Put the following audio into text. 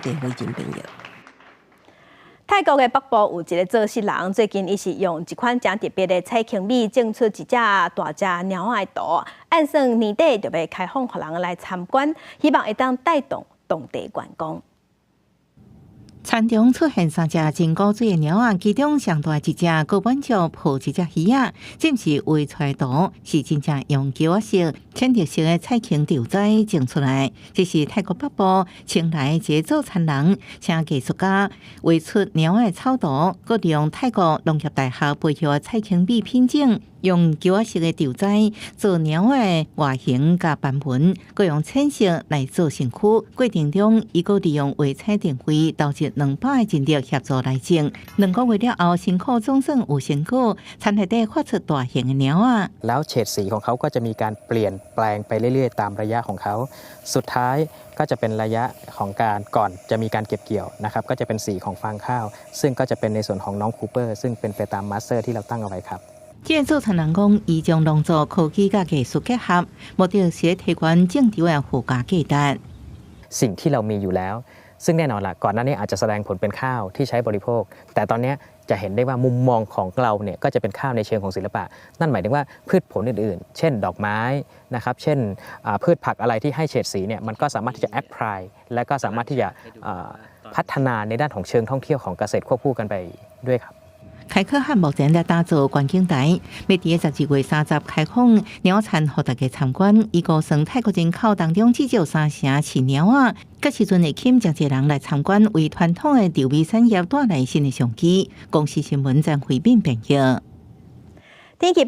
鄭慧珍編譯。泰國的北部有一个做穡人，最近伊是用一款誠特別的彩鉛米種出一隻大隻貓仔的圖，按算年底就欲開放予人來參觀，希望會當帶動當地觀光。田中出現三隻真古錐的貓仔，其中上大一隻閣滿足抱一隻魚仔，這毋是畫出來圖，是真正用球仔色、淺綠色的彩鉛豆仔種出來。這是泰國北部清萊一个做田人，請藝術家畫出貓仔的草圖，閣利用泰國農業大學培育的彩鉛米品種，用球仔色的豆仔做貓仔的外形佮斑紋，閣用淺色來做身軀。過程中，伊閣利用畫彩電費投入200个人力協助來種。2個月了後，辛苦總算有成果，田內底發出大型的貓仔。 แล้วเฉดสีของเขาก็จะมีการเปลี่ยนแปลงไปเรื่อยๆตามระยะของเขา สุดท้ายก็จะเป็นระยะของการก่อนจะมีการเก็บเกี่ยวนะครับก็จะเป็นสีของฟางข้าว ซึ่งก็จะเป็นในส่วนของน้องคูเปอร์ซึ่งเป็นไปตาม master ที่เราตั้งเอาไว้ครับ這个做田人講，伊將農作科技佮藝術結合，目的是提懸種植的附加價值。 สิ่งที่เรามีอยู่แล้ว ซึ่งแน่นอนละก่อนหน้านี้อาจจะแสดงผลเป็นข้าวที่ใช้บริโภค แต่ตอนนี้จะเห็นได้ว่ามุมมองของเราเนี่ยก็จะเป็นข้าวในเชิงของศิลปะ นั่นหมายถึงว่าพืชผลอื่นๆ เช่นดอกไม้นะครับ เช่นพืชผักอะไรที่ให้เฉดสีเนี่ยมันก็สามารถที่จะ apply และก็สามารถที่จะพัฒนาในด้านของเชิงท่องเที่ยวของเกษตรควบคู่กันไปด้วยครับ 開課漢目前咧打造觀景台，欲佇12月30開放貓田予大家參觀。伊估算泰國人口當中至少三成飼貓仔，這時陣會吸引誠濟人來參觀，為傳統的稻米產業帶來新的商機。公視新聞張惠敏編譯。天氣。